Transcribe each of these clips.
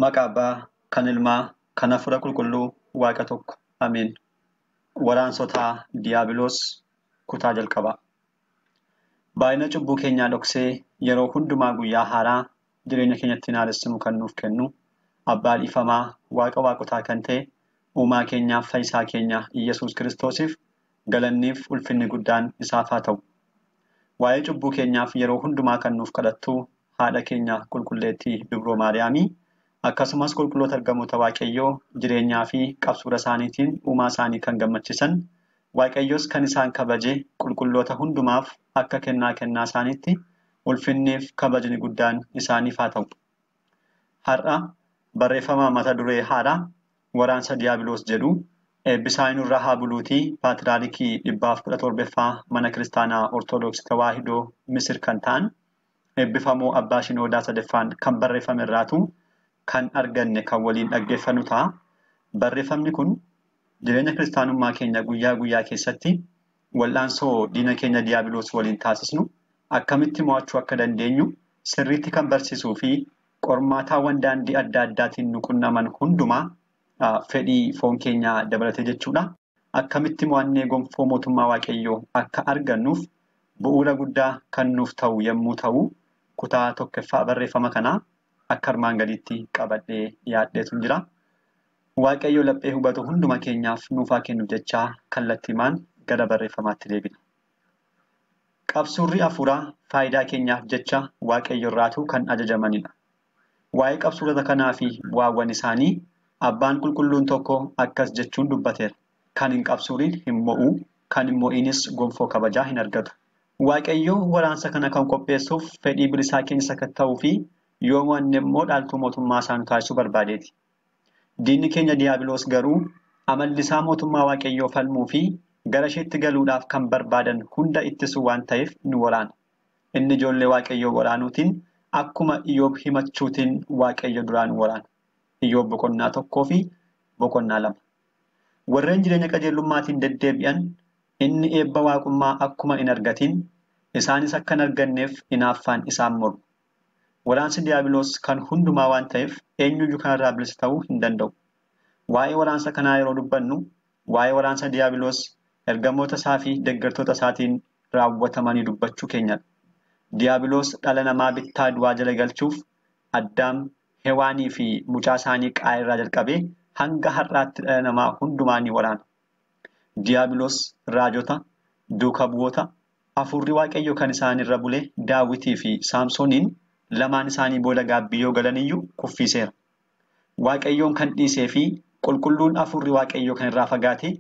Maqaa Abbaa, kan Ilmaa, kan Hafuura Qulqulluu, Waaqa tokko. Ameen. Waraansotaa Diiyaabiloos kutaa jalqabaa. Baay'ina cubbuu keenyaa dhoksee yeroo hundumaa guyyaa haaraa jireenya keenyatti naaressinu kan nuuf kennu Abbaa dhiifamaa Waaqa waaqotaa kan ta'e uumaa keenyaaf fayyisaa keenya Iyyasuus Kiristoosiif galanniif ulfinni guddaan isaaf haa ta'u. Waa'ee cubbuu keenyaaf yeroo hundumaa kan nuuf kadhattu haadha keenya qulqulleettii Dubroo Maariyaamii akkasumas qulqulloota ergamoota Waaqayyoo jireenyaa fi qabsuura isaaniitiin uumaa isaanii kan gammachiisan Waaqayyos kan isaan kabaje qulqulloota hundumaaf akka kennaa kennaa isaaniitti ulfinniif kabajni guddaan isaaniif haa ta'u. Har'a barreeffama mata duree haaraa waraansa Diiyaabiloos jedhu eebbisaa nurraa haa buluutii paatiraalikii 117ffaa mana kiristaanaa Ortoodooksii Tawaahidoo Misir kan ta'an eebbifamoo Abbaa Shinoodaa sadaffaan kan barreeffame irraatu kan arganne kan waliin dhaggeeffannu ta'a. Barreeffamni kun jireenya kiristaanummaa keenya guyyaa guyyaa keessatti wal'aansoo diina keenya Diiyaabiloos waliin taasisnu akkamitti mo'achuu akka dandeenyu sirriitti kan barsiisuu fi qormaataawwan daandii adda addaatiin nu qunnaman hundumaa fedhii foon keenyaa dabalatee jechuudha. Akkamitti mo'annee gonfoo mootummaa Waaqayyoo akka argannuuf bu'uura guddaa kan nuuf ta'u yommuu ta'u, kutaa tokkoffaa barreeffama kanaa akka armaan gadiitti qabadhee dhiyaadheetu jira. Waaqayyo laphee hubatu hunduma keenyaaf nuuf haa kennu jechaa kallattiimaan gara barreeffamaatti deebina. Qabsuurri hafuuraa faayidaa keenyaaf jecha Waaqayyo irraatu kan ajajamanidha. Waa'ee qabsuurota kanaa fi bu'aawwan isaanii abbaan qulqulluun tokko akkas jechuun dubbateera. Kan hin qabsuuriin hin mo'u, kan hin mo'iinis gonfoo kabajaa hin argatu. Waaqayyo waraansa kana kan qopheessuuf fedhii bilisaa keenya sakatta'uu fi yoo mo'anne immoo dhaaltuu mootummaa isaa nu taasisuu barbaadeeti. Diinni keenya Diiyaabiloos garuu amalli isaa mootummaa Waaqayyoo falmuu fi gara isheetti galuudhaaf kan barbaadan hunda ittisuu waan ta'eef nu waraana. Inni ijoollee Waaqayyoo waraanuutiin akkuma Iyyoob himachuutiin Waaqayyo duraa nu waraana. Iyyoob boqonnaa 1 fi boqonnaa 2. Warreen jireenya qajeelummaatiin deddeebi'an inni eebba waaqummaa akkuma hin argatiin isaanis akka hin arganneef hinaaffaan isaan mormu. Waraansi Diiyaabiloos kan hundumaa waan ta'eef eenyuyyuu kanarraa bilisa ta'uu hin danda'u. Waa'ee waraansa kanaa yeroo dubbannu waa'ee waraansa Diiyaabiloos ergamoota isaa fi deeggartoota isaatiin raawwatamanii dubbachuu keenyadha. Diiyaabiloos dhala namaa bittaa du'aa jala galchuuf Addaam, Hewaanii fi mucaa isaanii Qaayil irraa jalqabee hanga har'aatti dhala namaa hundumaa ni waraana. Diiyaabiloos raajota, duuka bu'oota, hafuurri Waaqayyoo kan isaan irra bule Daawitii fi Saamsooniin lamaan isaanii booda gaabbii yoo galaniyyuu kuffiseera. Waaqayyoon kan dhiisee fi qulqulluun hafuurri Waaqayyoo kan irraa fagaate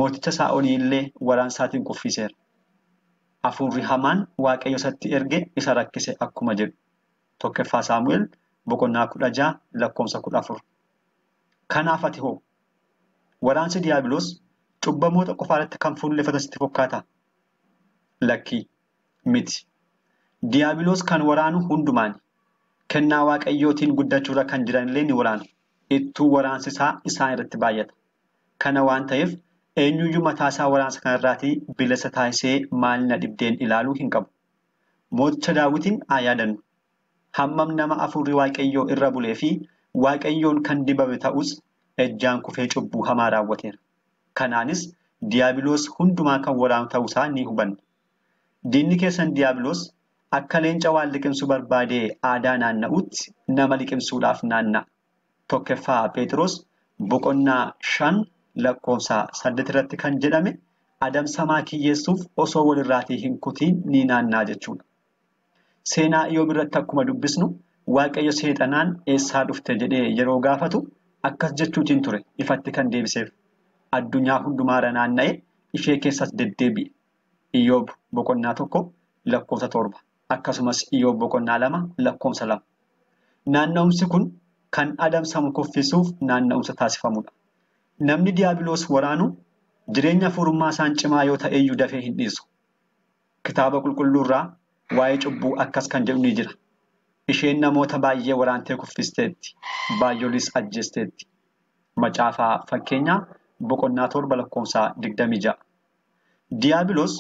mooticha Saa'olii illee waraansaatiin kuffiseera. Hafuurri hamaan Waaqayyo isatti erge isa rakkise akkuma jedhu. 1ffaa Saamu'eel boqonnaa 16 lakkoofsa 14. Kanaaf ati hoo? Waraansi Diiyaabiloos cubbamoota qofaa irratti kan fuulleffatan sitti fakkaataa? Lakkii miti. Diiyaabiloos kan waraanu hundumaani. Kennaa Waaqayyootiin guddachuurra kan jiranillee ni waraana. Ittuu waraansi isaa isaan irratti baay'ata. Kana waan ta'eef eenyuyyuu mataa isaa waraansa kanarraatii bilisa taasisee maal na dhibdeen ilaaluu hin qabu. Mooticha Daawitiin haa yaadannu. Hammam nama hafuurri Waaqayyoo irra bulee fi Waaqayyoon kan dibame ta'us ejjaan kufee cubbuu hamaa raawwateera. Kanaanis Diiyaabiloos hundumaa kan waraanu ta'uusaa ni hubanna. Diinni keessan Diiyaabiloos akka leenca waan liqimsuu barbaadee aadaa naanna'utti nama liqimsuudhaaf naanna'a. 1ffaa Phexros boqonnaa 5 lakkoofsa 8 irratti kan jedhame adamsamaa kiyyeessuuf osoo walirraatii hin kutiin ni naanna'a jechuudha. Seenaa Iyyoob irratti akkuma dubbisnu Waaqayyo seexanaan eessaa dhufte jedhee yeroo gaafatu akkas jechuutiin ture ifatti kan deebiseef. Addunyaa hundumaarra naanna'e ishee keessas deddeebi'e. Iyyoob boqonnaa 1 lakkoofsa 7 akkasumas Iyyoob boqonnaa 2 lakkoofsa 2. Naanna'umsi kun kan adamsamu kuffisuuf naanna'umsa taasifamudha. Namni Diiyaabiloos waraanu jireenya hafuurummaa isaan cimaa yoo ta'eyyuu dafee hin dhiisu. Kitaaba qulqulluu irraa waa'ee cubbuu akkas kan jedhu ni jira. Isheen namoota baay'ee waraantee kuffisteetti, baay'oolis ajjeesteetti. Macaafaa fakkeenyaa boqonnaa 7 lakkoofsa 26. Diiyaabiloos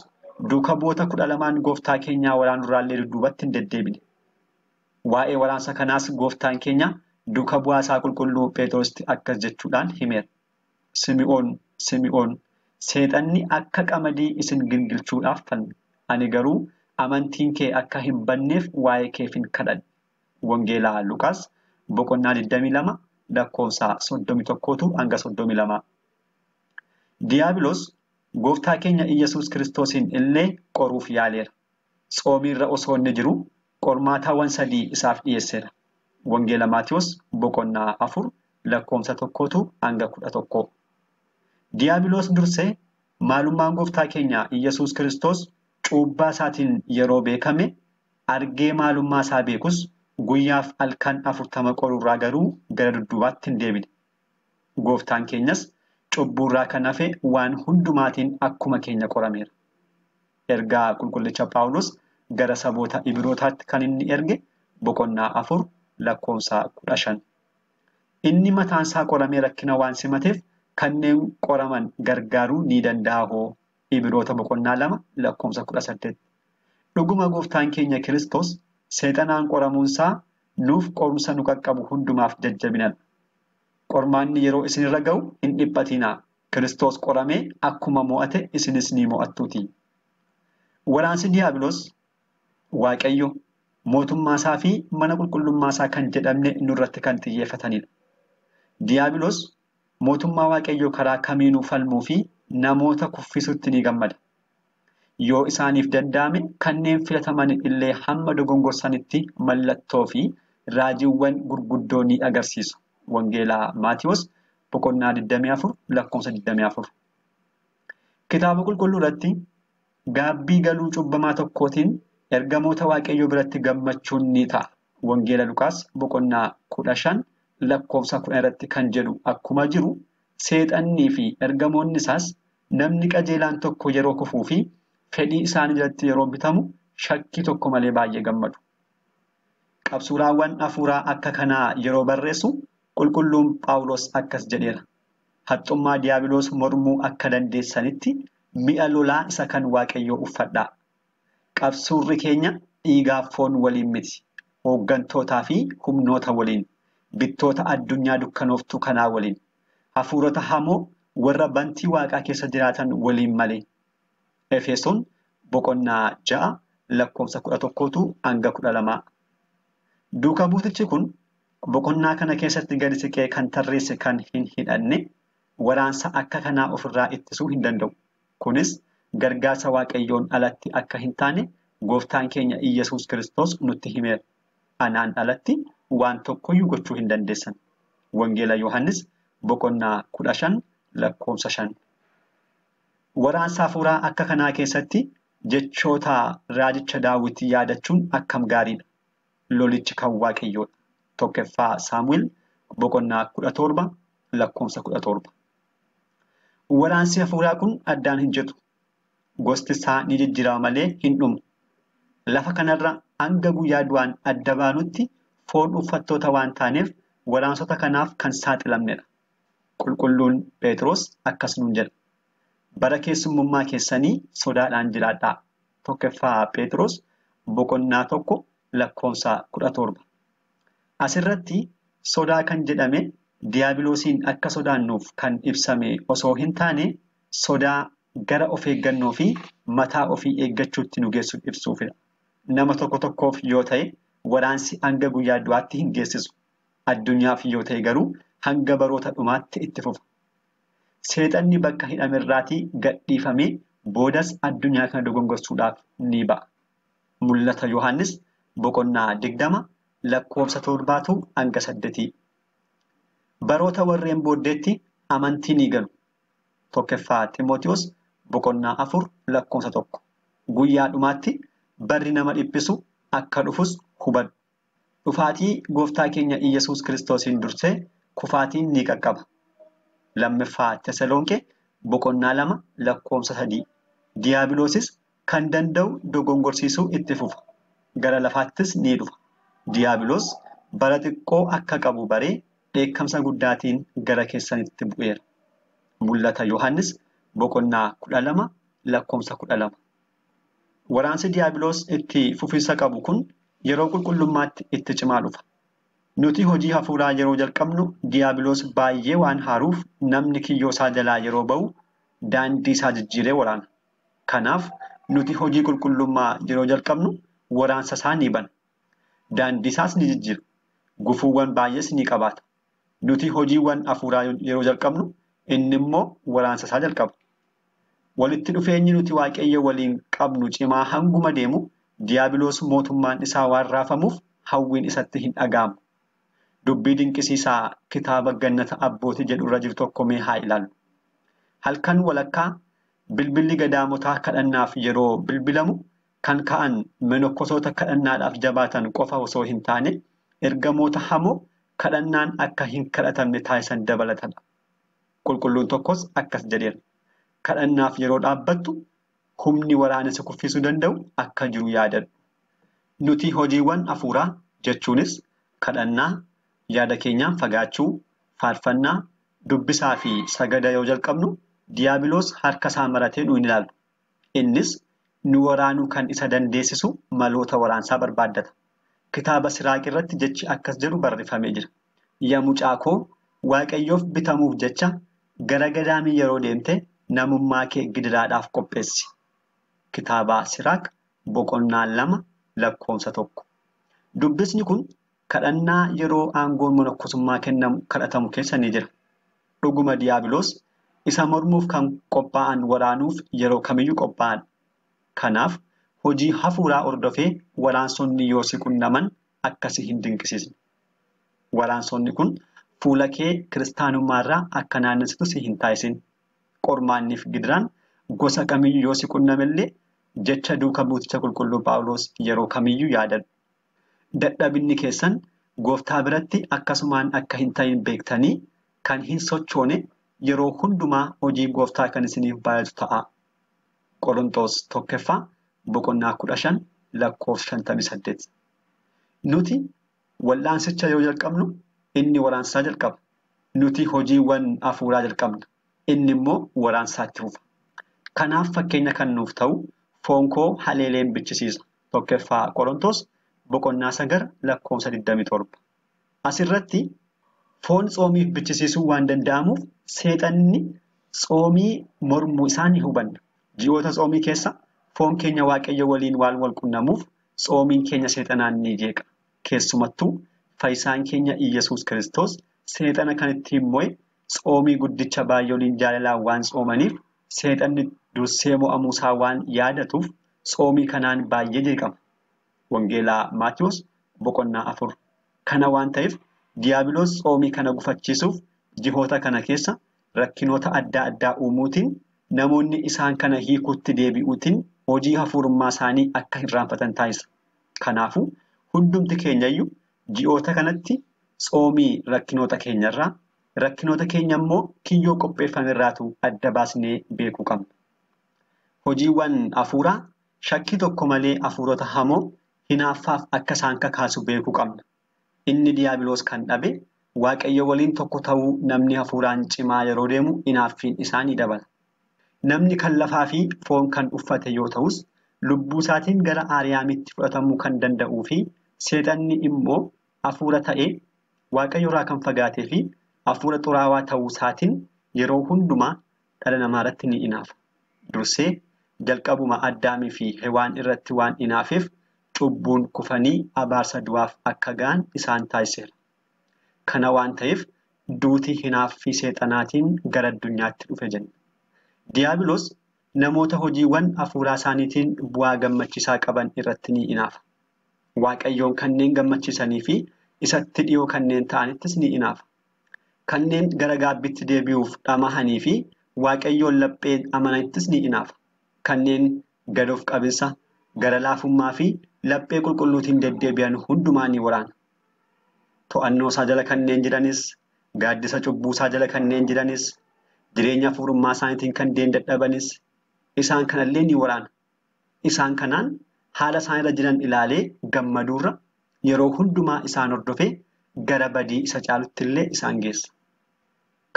duuka bu'oota 12 gooftaa keenyaa waraanurraallee dudduubatti hin deddeebine. Waa'ee waraansa kanaas gooftaan keenya duuka bu'aa isaa qulqulluu Phexrositti akkas jechuudhaan himeera. Simi'oon, Simi'oon, seexanni akka qamadii isin gingilchuudhaaf falme. Ani garuu amantiin kee akka hin banneef waa'ee keefin kadhadhe. Wangeelaa Luqaas boqonnaa 22 lakkoofsa 31 hanga 32. Diyaabiloos gooftaa keenya Iyyasuus Kiristoosiin illee qoruuf yaaleera. Tsoomiirra osoo inni jiru qormaataawwan sadii isaaf dhiyeesseera. Wangeela Maatiyoos boqonnaa 4 lakkoofsa 1 hanga 11. Diyaabiloos dursee maalummaan gooftaa keenya Iyyasuus Kiristoos cuubbaa isaatiin yeroo beekame argee maalummaa isaa beekus guyyaaf halkan 40 qorurraa garuu gara dudduubaatti hin deebine. Gooftaan keenyas cubbuurraa kan hafe waan hundumaatiin akkuma keenya qorameera. Ergaa qulqullicha Phaawulos gara saboota Ibrootaatti kan inni erge boqonnaa 4 lakkoofsa 15. Inni mataan isaa qoramee rakkina waan simateef kanneen qoraman gargaaruu ni danda'a hoo. Ibroota boqonnaa 2 lakkoofsa 18. Dhuguma gooftaan keenya Kiristoos seexanaan qoramuunsaa nuuf qorumsa nu qaqqabu hundumaaf jajjabinadha. Qormaanni yeroo isinirra ga'u hin dhiphatinaa. Kiristoos qoramee akkuma mo'ate isinis ni mo'attuuti. Waraansi Diyaabiloos Waaqayyo mootummaa isaa fi mana qulqullummaa isaa kan jedhamne nurratti kan xiyyeeffatanidha. Diyaabiloos mootummaa Waaqayyoo karaa kamiinuu falmuu fi namoota kuffisutti ni gammada. Yoo isaaniif danda'ame kanneen filataman illee hamma dogongorsanitti mallattoo fi raajiiwwan gurguddoo ni agarsiisu. Wangeelaa Maatiyoos boqonnaa 24 lakkoofsa 24. Kitaaba qulqulluu irratti gaabbii galuu cubbamaa tokkootiin ergamoota Waaqayyoo biratti gammachuun ni ta'a. Wangeela Luqaas boqonnaa 15 lakkoofsa 10 irratti kan jedhu akkuma jiru seexannii fi ergamoonni isaas namni qajeelaan tokko yeroo kufuu fi fedhii isaanii jalatti yeroo bitamu shakkii tokko malee baay'ee gammadu. Qabsuuraawwan hafuuraa akka kanaa yeroo barreessu qulqulluun Phaawulos akkas jedheera. Haxxummaa Diyaabiloos mormuu akka dandeessanitti mi'a lolaa isa kan Waaqayyoo uffadhaa. Qabsuurri keenya dhiigaaf foon waliin miti. Hooggantootaa fi humnoota waliin, bittoota addunyaa dukkanooftuu kanaa waliin, hafuurota hamoo warra bantii waaqaa keessa jiraatan waliin malee. Efesoon boqonnaa 6 lakkoofsa 11 hanga 12. Duuka buutichi kun boqonnaa kana keessatti gadi siqee kan tarreesse kan hin hidhanne waraansa akka kanaa ofirraa ittisuu hin danda'u. Kunis gargaarsa Waaqayyoon alatti akka hin taane gooftaan keenya Iyyasuus Kiristoos nutti himeera. Anaan alatti waan tokkoyyuu gochuu hin dandeessan. Wangeela Yohaannis boqonnaa 15 lakkoofsa 5. Waraansa hafuuraa akka kanaa keessatti jechoota raajicha Daawit yaadachuun akkam gaariidha. Lolichi kan Waaqayyoodha. Tokkoffaa Saamu'eel boqonnaa 17 lakkoofsa 17. Waraansi hafuuraa kun addaan hin jiru. Gosti isaa ni jijjiirama malee hin dhumu. Lafa kanarra hanga guyyaa du'aan adda baanutti foon uffattoota waan taaneef waraansota kanaaf kan saaxilamnedha. Qulqulluun Phexros akkas nuun jedha. Bara keessummummaa keessanii sodaadhaan jiraadhaa. Tokkoffaa Phexros boqonnaa 1 lakkoofsa 17. Asirratti sodaa kan jedhame diyaabiloosiin akka sodaannuuf kan ibsame osoo hin taane sodaa gara of eeggannoo fi mataa ofii eeggachuutti nu geessu ibsuufidha. Nama tokko tokkoof yoo ta'e waraansi hanga guyyaa du'aatti hin geessisu. Addunyaaf yoo ta'e garuu hanga baroota dhumaatti itti fufa. Seexanni bakka hidhamerraatii gadhiifamee boodas addunyaa kana dogongorsuudhaaf ni ba'a. Mul'ata Yohaannis boqonnaa 20 lakkoofsa 7 hanga 8. Baroota warreen booddeetti amantii ni galu. Tokkoffaa Ximootiyoos boqonnaa 4 lakkoofsa 1. Guyyaa dhumaatti barri nama dhiphisu akka dhufus hubadhu. Dhufaatii gooftaa keenya Iyyasuus Kiristoosiin dursee kufaatiin ni qaqqaba. Lammaffaa Tesalonqee boqonnaa 2 lakkoofsa 3. Diyaabiloosis kan danda'u dogongorsiisuu itti fufa. Gara lafaattis ni dhufa. Diyaabiloos bara xiqqoo akka qabu baree dheekkamsa guddaatiin gara keessanitti bu'eera. Mul'ata Yohaannis boqonnaa 12 lakkoofsa 12. Waraansi diyaabiloos itti fufiinsa qabu kun yeroo qulqullummaatti itti cimaa dhufa. Nuti hojii hafuuraa yeroo jalqabnu Diyaabiloos baay'ee waan haaruuf namni kiyyoo isaa jalaa yeroo ba'u daandii isaa jijjiiree waraana. Kanaaf nuti hojii qulqullummaa yeroo jalqabnu waraansa isaa ni bana. Daandii isaas ni jijjiira. Gufuuwwan baay'ees ni qabaata. Nuti hojiiwwan hafuuraa yeroo jalqabnu inni immoo waraansa isaa jalqaba. Walitti dhufeenyi nuti Waaqayyo waliin qabnu cimaa hanguma deemu Diyaabiloos mootummaan isaa waan raafamuuf hawwiin isatti hin dhaga'amu. Dubbii dinqisiisaa kitaaba Gannata Abbootii jedhu irra jiru tokko mee haa ilaallu. Halkan walakkaa bilbilli gadaamotaa kadhannaaf yeroo bilbilamu kan ka'an monokkosoota kadhannaadhaaf jabaatan qofa osoo hin taane ergamoota hamoo kadhannaan akka hin kadhatamne taasisan dabalatadha. Qulqulluun tokkos akkas jedheera. Kadhannaaf yeroo dhaabbattu humni waraana si kuffisuu danda'u akka jiru yaadadhu. Nuti hojiiwwan hafuuraa jechuunis kadhannaa, yaada keenyaan fagaachuu, faarfannaa, dubbisaa fi sagada yoo jalqabnu Diyaabiloos harka isaa maratee nu hin ilaalu. Innis nu waraanuu kan isa dandeessisu maloota waraansaa barbaaddata. Kitaaba Siraaq irratti jechi akkas jedhu barreeffamee jira. Yaa mucaa koo Waaqayyoof bitamuuf jecha gara gadaamii yeroo deemte namummaa kee gidiraadhaaf qopheessi. Kitaaba Siraaq boqonnaa 2 lakkoofsa 1. Dubbisni kun kadhannaa yeroo aangoon monokkosummaa kennamu kadhatamu keessa ni jira. Dhuguma Diyaabiloos isa mormuuf kan qophaa'an waraanuuf yeroo kamiyyuu qophaa'an. Kanaaf hojii hafuuraa hordofee waraansonni yoo si qunnaman akkasi hin dinqisiisne. Waraansonni kun fuula kee kiristaanummaarraa akka naannessitu si hin taasisin. Qormaanniif gidiraan gosa kamiyyuu yoo si qunnamellee jecha duuka buuticha qulqulluu Phaawulos yeroo kamiyyuu yaadadhu. Dadhabinni keessan gooftaa biratti akkasumaan akka hin ta'in beektanii kan hin sochoone yeroo hundumaa hojii gooftaa kan isiniif baay'atu ta'a. Qorontos 1ffaa boqonnaa 15 lakkoofsa 58. Nuti wal'aansicha yoo jalqabnu inni waraansaa jalqaba. Nuti hojiiwwan hafuuraa jalqabna. Inni immoo waraansaatti fufa. Kanaaf fakkeenya kan nuuf ta'u foon koo haleeleen bichisiisa. 1ffaa Qorontos boqonnaa 9 lakkoofsa 27. Asirratti foon tsoomiif bichisiisuu waan danda'amuuf seexanni tsoomii mormuu isaa ni hubanna. Ji'oota tsoomii keessa foon keenya Waaqayyo waliin waan wal qunnamuuf tsoomiin keenya seexanaan ni jeeqa. Keessumattuu fayyisaan keenya Iyyasuus Kiristoos seexana kan ittiin mo'e tsoomii guddicha baay'ooliin jaalalaan waan tsoomaniif seexanni dursee mo'amuusaa waan yaadatuuf tsoomii kanaan baay'ee jeeqama. Wangeelaa Maatiyoos boqonnaa 4. Kana waan ta'eef Diyaabiloos tsoomii kana gufachiisuuf ji'oota kana keessa rakkinoota adda addaa uumuutiin namoonni isaan kana hiikuutti deebi'uutiin hojii hafuurummaa isaanii akka hirraanfatan taasisa. Kanaafuu hundumti keenyayyuu ji'oota kanatti tsoomii rakkinoota keenyarraa rakkinoota keenya immoo kiyyoo qopheeffamerraatu adda baasnee beekuu qabna. Hojiiwwan hafuuraa shakkii tokko malee hafuurota hamoo hinaaffaaf akka isaan kakaasu beekuu qabna. Inni Diyaabiloos kan dhabe Waaqayyo waliin tokko ta'uu namni hafuuraan cimaa yeroo deemu hinaaffiin isaa ni dabala. Namni kan lafaa fi foon kan uffate yoo ta'us lubbuu isaatiin gara Aariyaamitti fudhatamuu kan danda'uu fi seexanni immoo hafuura ta'ee Waaqayyo irraa kan fagaatee fi hafuura xuraawaa ta'uu isaatiin yeroo hundumaa dhala namaa irratti ni hinaafa. Dursee jalqabuma Addaamii fi Hewaan irratti waan hinaafeef cubbuun kufanii abaarsa du'aaf akka ga'an isaan taasiseera. Kana waan ta'eef duuti hinaaffii seexanaatiin gara addunyaatti dhufe jenna. Diyaabiloos namoota hojiiwwan hafuuraa isaaniitiin bu'aa gammachiisaa qaban irratti ni hinaafa. Waaqayyoon kanneen gammachiisanii fi isatti dhiyoo kanneen ta'anittis ni hinaafa. Kanneen gara gaabbitti deebi'uuf dhamahanii fi Waaqayyoon lapheen amananittis ni hinaafa. Kanneen gad of qabinsa, gara laafummaa fi laphee qulqulluutiin deddeebi'an hundumaa ni waraana. To'annoo isaa jala kanneen jiranis, gaaddisa cubbuu isaa jala kanneen jiranis, jireenya hafuurummaa isaaniitiin kanneen dadhabanis, isaan kanallee ni waraana. Isaan kanaan haala isaan irra jiran ilaalee gammaduurra yeroo hundumaa isaan hordofee gara badii isa caalutti illee isaan geessa.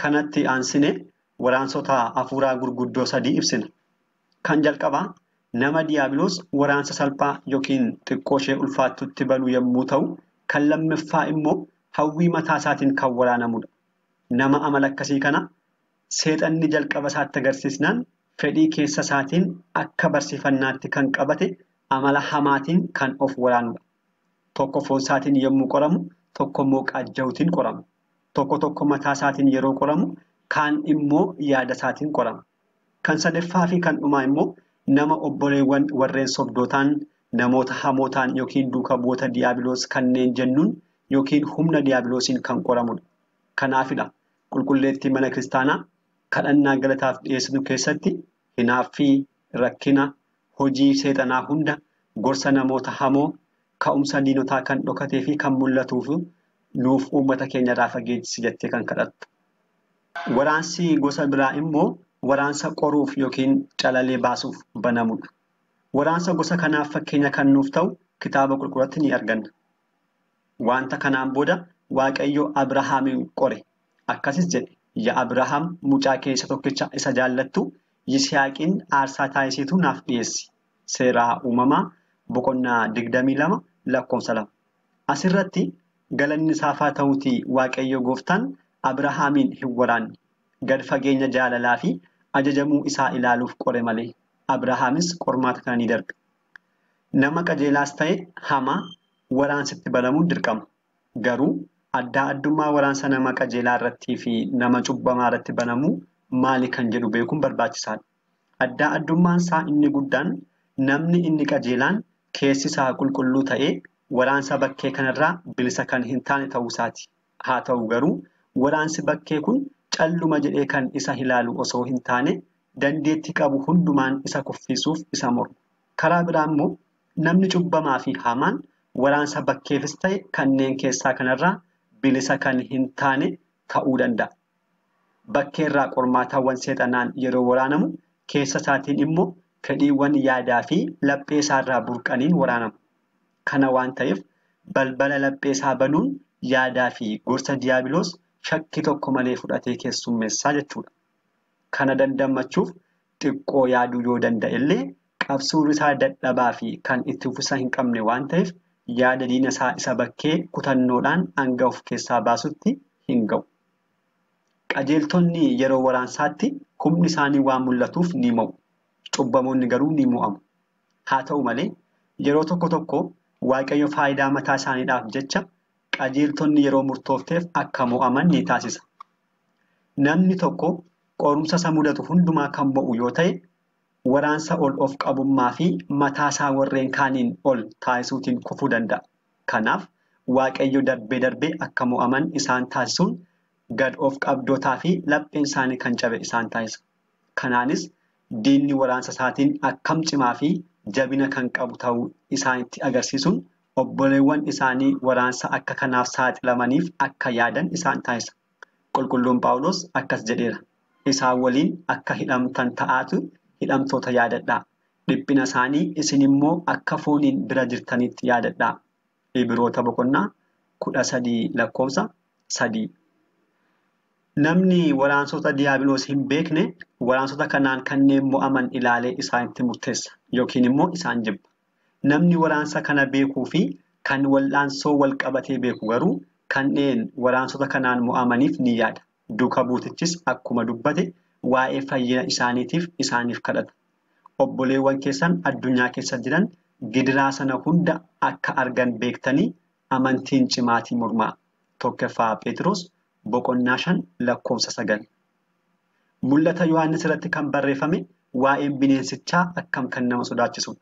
Kanatti aansine waraansota hafuuraa gurguddoo sadii ibsina. Kan jalqabaa nama Diyaabiloos waraansa salphaa yookiin xiqqoo ishee ulfaattutti banuu yommuu ta'u, kan lammaffaa immoo hawwii mataa isaatiin kan waraanamudha. Nama amala akkasii kana seexanni jalqaba isaatti agarsiisnaan fedhii keessa isaatiin akka barsiifannaatti kan qabate amala hamaatiin kan of waraanudha. Tokko foon isaatiin yommuu qoramu, tokko immoo qaajjawuutiin qorama. Tokko tokko mataa isaatiin yeroo qoramu, kaan immoo yaada isaatiin qorama. Kan sadaffaa fi kan dhumaa immoo nama obboleewwan warreen sobdootaan, namoota hamootaan yookiin duuka bu'oota diiyaabiloos kanneen jennuun yookiin humna diiyaabiloosiin kan qoramudha. Kanaafidha qulqulleettii mana kiristaanaa kadhannaa galataaf dhiyeessitu keessatti hinaaffii, rakkina, hojii seexanaa hunda, gorsa namoota hamoo, ka'umsa diinotaa kan dhokatee fi kan mul'atuuf nuuf uummata keenya irraa fageessi jettee kan kadhattu. Waraansi gosa biraa immoo waraansa qoruuf yookiin calalee baasuuf banamudha. Waraansa gosa kanaaf fakkeenya kan nuuf ta'u kitaaba qulqulluutti ni arganna. Wanta kanaan booda Waaqayyo Abrahaamin qore. Akkasis jedhe, yaa Abrahaam mucaa kee isa tokkicha isa jaallattu Yisihaaqiin aarsaa taasisiitu naaf dhiyeessi. Seera uumamaa boqonnaa 22 lakkoofsa 2. Asirratti galanni isaaf haa ta'uutii Waaqayyo gooftaan Abrahaamiin hin waraanne. Gad fageenya jaalalaa fi ajajamuu isaa ilaaluuf qore malee. Abrahaamis qormaata kana ni darbe. Nama qajeelaas ta'e hamaa waraansitti banamuun dirqama. Garuu addaa addummaa waraansa nama qajeelaa irrattii fi nama cubbamaa irratti banamuu maali kan jedhu beekuun barbaachisaadha. Addaa addummaan isaa inni guddaan namni inni qajeelaan keessi isaa qulqulluu ta'ee waraansa bakkee kanarraa bilisa kan hin taane ta'uu isaati. Haa ta'u garuu waraansi bakkee kun calluma jedhee kan isa ilaalu osoo hin taane dandeettii qabu hundumaan isa kuffisuuf isa morma. Karaa biraa immoo namni cubbamaa fi hamaan waraansa bakkeefis ta'e kanneen keessaa kanarraa bilisa kan hin taane ta'uu danda'a. Bakkeerraa qormaataawwan seexanaan yeroo waraanamu keessa isaatiin immoo fedhiiwwan yaadaa fi laphee isaarraa burqaniin waraanama. Kana waan ta'eef balbala laphee isaa banuun yaadaa fi gorsa diiyaabiloos shakkii tokko malee fudhatee keessummeessaa jechuudha. Kana dandamachuuf xiqqoo yaaduu yoo danda'ellee qabsuun isaa dadhabaa fi kan itti uffisa hin qabne waan ta'eef yaada diina isaa isa bakkee kutannoodhaan hanga of keessaa baasutti hin ga'u. Qajeeltonni yeroo waraansaatti humni isaanii waan mul'atuuf ni mo'u. Cubbamoonni garuu ni mo'amu. Haa ta'u malee yeroo tokko tokko Waaqayyo faayidaa mataa isaaniidhaaf jecha qajeeltonni yeroo murtoofteef akka mo'aman ni taasisa. Namni tokko qorumsa isa mudatu hundumaa kan mo'u yoo ta'e waraansa ol of qabummaa fi mataa isaa warreen kaaniin ol taasisuutiin kufuu danda'a. Kanaaf Waaqayyo darbee darbee akka mo'aman isaan taasisuun gad of qabdootaa fi lapheen isaanii kan cabe isaan taasisa. Kanaanis diinni waraansa isaatiin akkam cimaa fi jabina kan qabu ta'uu isaanitti agarsiisuun obboleewwan isaanii waraansa akka kanaaf saaxilamaniif akka yaadan isaan taasisa. Qulqulluun Phaawulos akkas jedheera. Isaan waliin akka hidhamtan ta'aatu hidhamtoota yaadadhaa. Dhiphina isaanii isin immoo akka fooniin bira jirtanitti yaadadhaa. Ibiroota boqonnaa 13 lakkoofsa 3. Namni waraansota diiyaabiloos hin beekne waraansota kanaan kanneen mo'aman ilaalee isaanitti murteessa yookiin immoo isaan jibba. Namni waraansa kana beekuu fi kan wal'aansoo wal qabatee beeku garuu kanneen waraansota kanaan mo'amaniif ni yaada. Duuka buutichis akkuma dubbate waa'ee fayyina isaaniitiif isaaniif kadhata. Obboleewwan keessan addunyaa keessa jiran gidiraa sana hunda akka argan beektanii amantiin cimaatii mormaa. 1ffaa Pheexiroos boqonnaa 5 lakkoofsa 9. Mul'ata Yohaannis irratti kan barreeffame waa'een bineensichaa akkam kan nama sodaachisudha.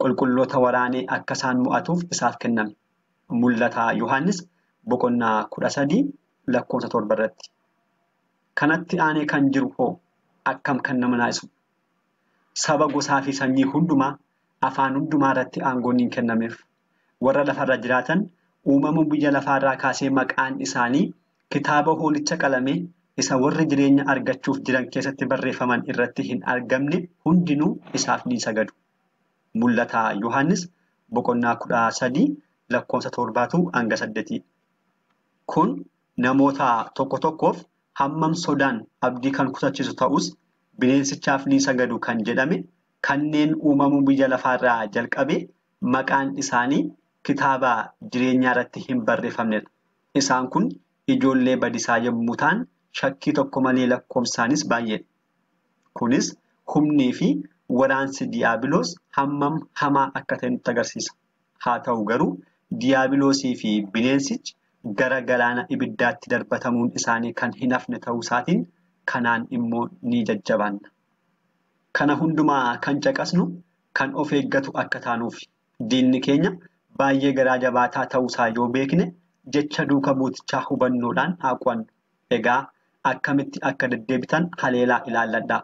Qulqulloota waraanee akka isaan mo'atuuf isaaf kenname. Mul'ata Yohaannis boqonnaa 13 lakkoofsa 7 irratti. Kanatti aanee kan jiru hoo akkam kan nama naasisudha. Saba gosaa fi sanyii hundumaa afaan hundumaa irratti aangoon ni kennameef. Warra lafarra jiraatan uumama biyya lafaarraa kaasee maqaan isaanii kitaaba hoolicha qalamee isa warri jireenya argachuuf jiran keessatti barreeffaman irratti hin argamne hundinuu isaaf ni sagadu. Mul'ata Yohaannis boqonnaa 13 lakkoofsa 7 hanga 8. Kun namoota tokko tokkoof hammam sodaan abdii kan kutachiisu ta'us bineensichaaf ni sagadu kan jedhame kanneen uumamuu biyya lafaarraa jalqabe maqaan isaanii kitaaba jireenyaa irratti hin barreeffamnedha. Isaan kun ijoollee badisaa yommuu ta'an shakkii tokko malee lakkoofsaanis baay'eedha. Kunis humnii fi waraansi Diyaabiloos hammam hamaa akka ta'e nutti agarsiisa. Haa ta'u garuu Diyaabiloosii fi bineensichi gara galaana ibiddaatti darbatamuun isaanii kan hin hafne ta'uu isaatiin kanaan immoo ni jajjabaanna. Kana hundumaa kan caqasnu kan of eeggatu akka taanuuf diinni keenya baay'ee garaa jabaataa ta'uusaa yoo beekne jecha duuka buutichaa hubannoodhaan haa qo'annu. Egaa akkamitti akka deddeebitan haleelaa ilaalladhaa.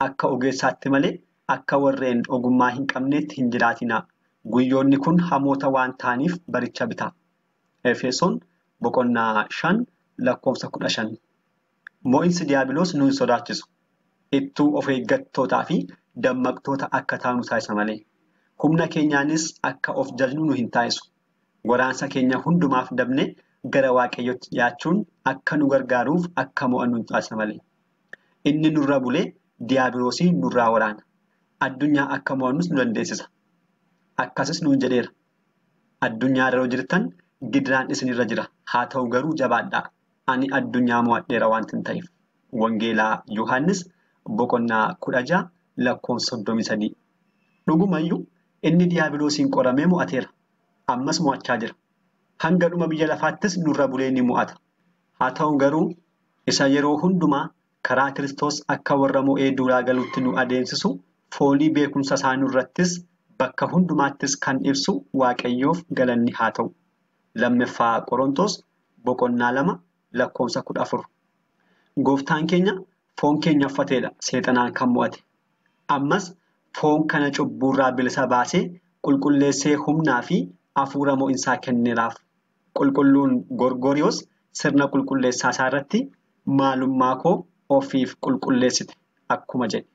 Akka ogeessaatti malee akka warreen ogummaa hin qabneetti hin jiraatinaa. Guyyoonni kun hamoota waan ta'aniif baricha bitaa. Efesoon boqonnaa 5 lakkoofsa 15. Mo'insi Diyaabiloos nu hin sodaachisu. Ittuu of eeggattootaa fi dammaqtoota akka taanu taasisa malee. Humna keenyaanis akka of jajnu nu hin taasisu. Waraansa keenya hundumaaf dabne gara Waaqayyootti dhiyaachuun akka nu gargaaruuf akka mo'annu nu taasisa malee. Inni nurra bulee Diyaabiloosii nurraa waraana. Addunyaa akka mo'annus nu dandeessisa. Akkasis nuun jedheera. Addunyaa irra jirtan gidiraan isinirra jira. Haa ta'u garuu jabaadhaa. Ani addunyaa mo'adheera waanta hin ta'eef. Wangeelaa Yohaannis boqonnaa 16 lakkoofsa 33. Dhugumayyuu inni Diyaabiloosiin qoramee mo'ateera. Ammas mo'achaa jira. Hanga dhuma biyya lafaattis nurra bulee ni mo'ata. Haa ta'u garuu isa yeroo hundumaa karaa Kiristoos akka warra mo'ee duulaa galuutti nu adeemsisu foolii beekumsa isaa nurrattis bakka hundumaattis kan ibsu Waaqayyoof galanni haa ta'u. Lammaffaa Qorontos boqonnaa 2 lakkoofsa 14. Gooftaan keenya foon keenya uffateedha seexanaan kan mo'ate. Ammas foon kana cubbuurraa bilisa baasee qulqulleessee humnaa fi hafuura mo'insaa kenneeraaf. Qulqulluun Gorgoriyoos sirna qulqulleessaa isaa irratti maalummaa koo ofiif qulqulleessite akkuma jedhe.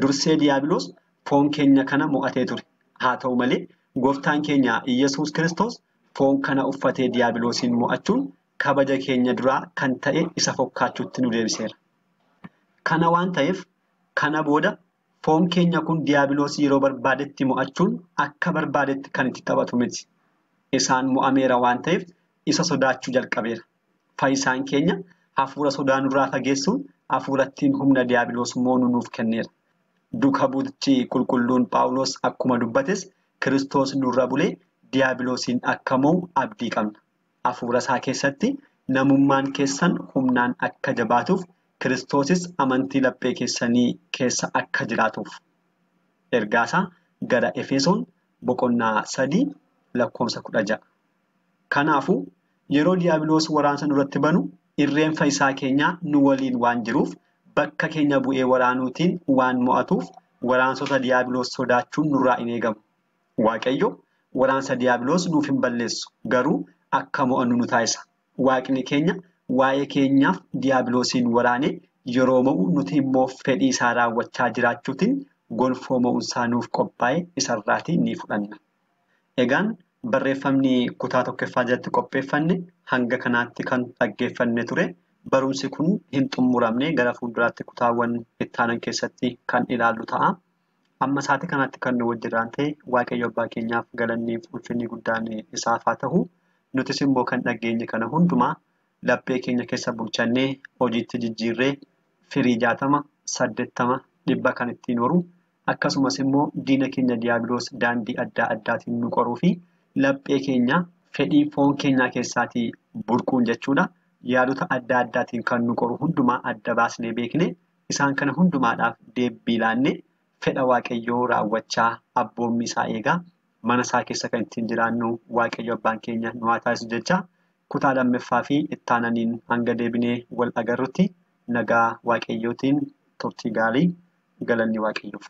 Dursee Diyaabiloos foon keenya kana mo'atee ture. Haa ta'u malee gooftaan keenya Iyyasuus Kiristoos foon kana uffatee Diyaabiloosiin mo'achuun kabaja keenya duraa kan ta'e isa fokkaachuutti nu deebiseera. Kana waan ta'eef kana booda foon keenya kun Diyaabiloos yeroo barbaadetti mo'achuun akka barbaadetti kan itti taphatu miti. Isaan mo'ameera waan ta'eef isa sodaachuu jalqabeera. Fayyisaan keenya hafuura sodaa nurraa fageessuun hafuurattiin humna Diyaabiloos moonu nuuf kenneera. Duuka buutichi qulqulluun Phaawulos akkuma dubbates Kiristoos nurra bulee Diyaabiloosiin akka mo'u abdii qabna. Hafuura isaa keessatti namummaan keessan humnaan akka jabaatuuf Kiristoosis amantii laphee keessanii keessa akka jiraatuuf. Ergaasaa gara Efesoon boqonnaa 3 lakkoofsa 16. Kanaafuu yeroo Diyaabiloos waraansa nurratti banu irreen fayyisaa keenyaa nu waliin waan jiruuf bakka keenya bu'ee waraanuutiin waan mo'atuuf waraansota Diyaabiloos sodaachuun nurraa hin eegamu. Waaqayyo waraansa Diyaabiloos nuuf hin balleessu garuu akka mo'annu nu taasisa. Waaqni keenya waa'ee keenyaaf Diyaabiloosiin waraanee yeroo mo'u nuti immoo fedhii isaa raawwachaa jiraachuutiin gonfoo mo'umsaa nuuf qophaa'e isarraatii ni fudhanna. Egaan barreeffamni kutaa tokkoffaa jalatti qopheeffanne hanga kanaatti kan dhaggeeffanne ture. Barumsi kun hin xumuramne gara fuulduraatti kutaawwan itti aanan keessatti kan ilaallu ta'a. Amma sa'aatii kanatti kan nu wajjin ta'e Waaqayyo abbaa keenyaaf galanni fi ulfinni guddaan isaaf haa ta'u. Nutis immoo kan dhageenye kana hundumaa laphee keenya keessa bulchannee hojiitti jijjiirree firii 60, 80, 100 kan ittiin horu akkasumas immoo diina keenya Diyaabiloos daandii adda addaatiin nu qoruu fi laphee keenya fedhii foon keenyaa keessaatii burquun jechuudha. Yaadota adda addaatiin kan nu qoru hundumaa adda baasnee beekne isaan kana hundumaadhaaf deebii laannee fedha Waaqayyoo raawwachaa abboommii isaa eegaa mana isaa keessa kan ittiin jiraannu Waaqayyo abbaan keenya nu haa taasisu jecha kutaa lammaffaa fi itti aananiin hanga deebinee wal agarrutti nagaa Waaqayyootiin turtii gaarii galanni Waaqayyoof.